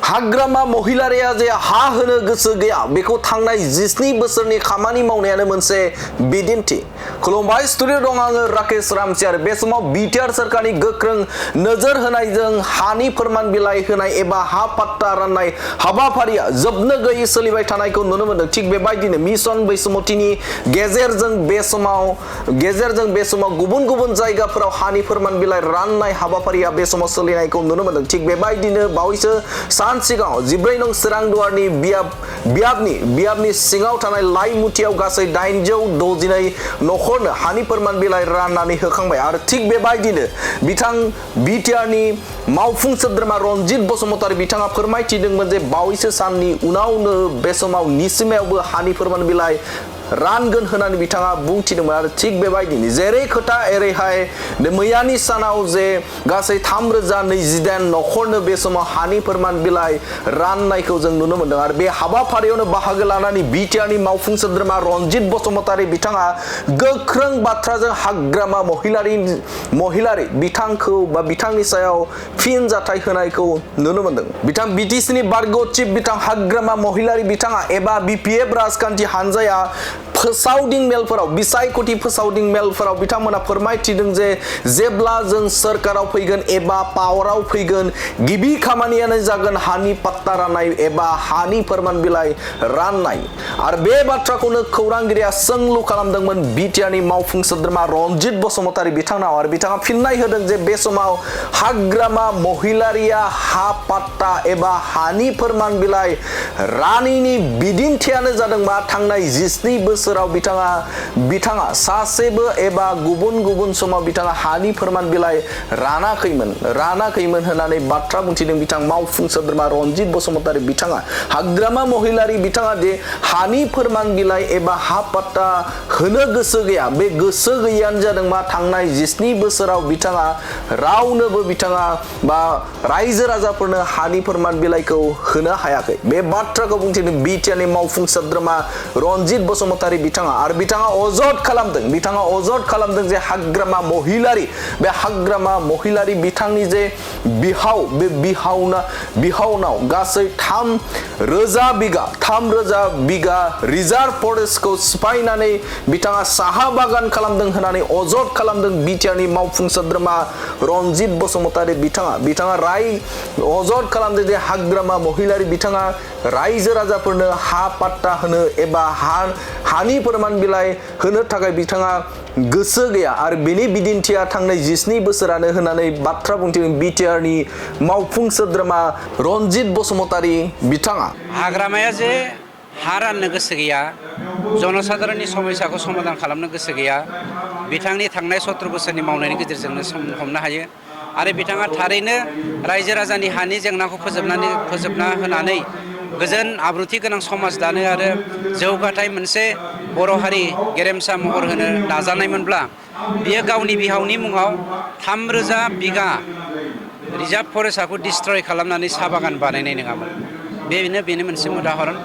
हाग्रामा महिलारिया जे हा होनो गोसो गैया बेखौ थांनाय 17 बोसोरनि खामानि मावनायानो मोनसे बिदिन्थि। खुलुमबाय, स्टुडिअ दं आङो राकेश रामसियार। बे समाव बिटिआर सरकारनि गोख्रों नोजोर होनायजों हानि फोरमान बिलाइ होनाय एबा हा पट्टा राननाय हाबाफारिया जोबनो गैयै सोलिबाय थानायखौ नुनो मोनदों। थिग बेबायदिनो मिशन बैसुमुतिनि गेजेरजों बे समाव गुबुन गुबुन जायगाफोराव हानि फोरमान बिलाइ राननाय हाबाफारिया बे समाव सोलिनायखौ नुनो मोनदों। थिग बेबायदिनो बावैसो सान सिगाङाव 14 नं सोरांदुवारनि बियाबनि सिङाव थानाय लाइमुथियाव गासै 862 नखरनो हानि फोरमान बिलाइ राननानै होखांबाय। आरो थिग बेबायदिनो बिटिआरनि मावफुं सोद्रोमा रनजित बसुमतारी बिथाङा फोरमायथिदोंमोन जे बावैसो साननि उनावनो बे समाव निसिमायावबो हानि फोरमान बिलाइ रानगोन होननानै बिथाङा बुंथिदोंमोन। आरो थिग बेबायदिनो जेरै खोथा एरैहाय मैयानि सानाव जे गासै 3028 नखरनो बे समाव हानि फोरमान बिलाइ राननायखौ जों नुनो मोनदों। आरो बे हाबाफारियावनो बाहागो लानानै बिटिआरनि मावफुं सोद्रोमा रनजित बसुमतारी बिथाङा गोख्रों बाथ्राजों हाग्रामा महिलारि बिथांखौ बा बिथांनि सायाव फिनजाथाय होनायखौ नुनो मोनदों। बिथां बिटिसिनि बारग' चिफ बिथां हाग्रामा महिलारि बिथाङा एबा बिपिएफ राजखान्थि हानजाया फोसावदिं मेलफोराव बिसायख'थि फोसावदिं मेलफोराव बिथांमोना फोरमायथिदों जे जेब्ला जों सोरखाराव फैगोन एबा पावाराव फैगोन गिबि खामानियानो जागोन हानि पट्टा राननाय एबा हानि फोरमान बिलाइ राननाय। आरो बे बाथ्राखौनो खौरांगिरिया सोंलु खालामदोंमोन बिटिआरनि मावफुं सोद्रोमा रनजित बसुमतारी बिथांनाव। आरो बिथाङा फिननाय होदों जे बे समाव हाग्रामा महिलारिया हा पट्टा एबा हानि फोरमान बिलाइ रानिनि बिदिन्थियानो जादों मा थांनाय 17 बोसोराव बिथाङा सासेबो एबा गुबुन समाव बिथाङा हानि फोरमान बिलाइ रानाखैमोन होननानै बाथ्रा बुंथिदों बिथां मावफुं सोद्रोमा रनजित बसुमतारी बिथाङा। हाग्रामा महिलारि बिथाङा दे हानि फोरमान बिलाइ एबा हा पट्टा होनो गोसो गैया, बे गोसो गैयानो जादों मा थांनाय 17 बोसोराव रावनोबो बा रायजो राजाफोरनो हानि फोरमान बिलाइखौ होनो हायाखै। बे बाथ्राखौ बुंथिदों बिटिआरनि मावफुं सोद्रोमा रनजित बसुमतारी बिथाङा। आरो बिथाङा अजद खालामदों जे हाग्रामा महिलारि बिथांनि जे बिहाव बे बिहावनाव गासै 3,000 बिगा रिजार्भ फरेस्टखौ सिफायनानै बिथाङा साहा बागान खालामदों होननानै अजद खालामदों बिटिआरनि मावफुं सोद्रोमा रनजित बसुमतारी बिथाङा अजद खालामदों जे हाग्रामा महिलारि बिथाङा रायजो राजाफोरनो हा पट्टा होनो एबा हानि फोरमान बिलाइ होनो थाखाय बिथाङा गोसो गैया। आरो बेनि बिदिन्थिया थांनाय 17 बोसोरानो होननानै बाथ्रा बुंथिदों बिटिआरनि मावफुं सोद्रोमा रनजित बसुमतारी बिथाङा। हाग्रामाया जे हा राननो गोसो गैया, जनसाधारननि समस्याखौ समाधान खालामनो गोसो गैया, बिथांनि थांनाय 17 बोसोरनि मावनायनि गेजेरजोंनो हमनो हायो। आरो बिथाङा थारैनो रायजो राजानि हानि जेंनाखौ फोजोबना होनानै गोजोन आब्रुथि गोनां समाज दानो आरो जौगाथाय मोनसे बर' हारि गेरेमसा महर होनो नाजानायमोनब्ला बियो गावनि बिहावनि मुङाव 3,000 बिगा रिजार्भ फरेस्टखौ डिस्ट्रय खालामनानै साहा बागान बानायनाय नङामोन। बेनो मोनसे उदाहरन।